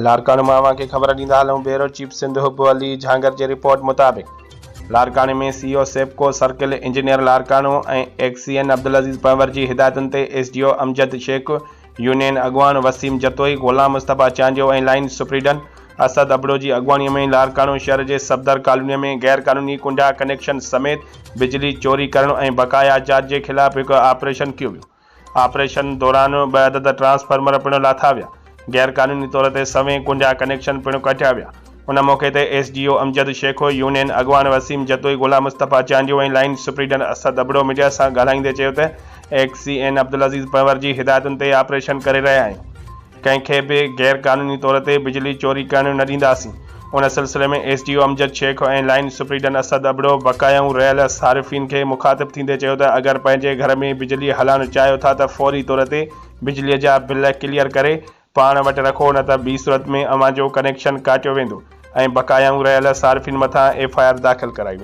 لاڙڪاڻو مان اوهان کي خبر ڏيندا هلون بيورو چيف سنڌ حب علي جهانگر جي رپورٽ مطابق لاڙڪاڻي ۾ C O SEPCO circle engineer Larkana ۽ XEN Abdul Aziz Panhwar جي هدايتن تي S D O Amjad Shaikh union اڳواڻ وسيم جتوئي، غلام مصطفيٰ چانڊيو ۽ لائين سپريڊنٽ اسد ابڙو جي اڳواڻي ۾ لاڙڪاڻو شهر جي صفدر ڪالوني ۾ غير قانوني ڪنڊا ڪنيڪشن سميت بجلي چوري ڪرڻ ۽ بقايا جات جي خلاف هڪ آپريشن ڪيو ويو. آپريشن دوران ٻه عدد ٽرانسفارمر پڻ لاٿا ويا، غير قانوني طور تي سوين ڪنڊا ڪنيڪشن پڻ ڪٽيا ويا. ان موقعي تي S D O Amjad Shaikh, union اڳواڻ Waseem Jatoi, Ghulam Mustafa Chandio ۽ line superintendent Asad Abro media سان ڳالهائيندي چيو ته X C N Abdulaziz Panhwar جي هدايتن تي آپريشن ڪري رهيا آهيون، ڪنهن کي به غير قانوني طور تي بجلي چوري ڪرڻ نه ڏينداسين. ان سلسلي ۾ S D O Amjad Shaikh ۽ line superintendent Asad Abro بقايائون رهيل صارفين کي مخاطب ٿيندي چيو ته اگر پنهنجي گهر ۾ بجلي هلائڻ چاهيو ٿا ته فوري طور تي بجلي جا بل ڪليئر ڪري پاڻ وٽ رکو نه ته ٻي صورت ۾ اوهان جو ڪنيڪشن ڪاٽيو ويندو ۽ بقايائون رهيل صارفين مٿان ايف I R داخل ڪرائي ويندي.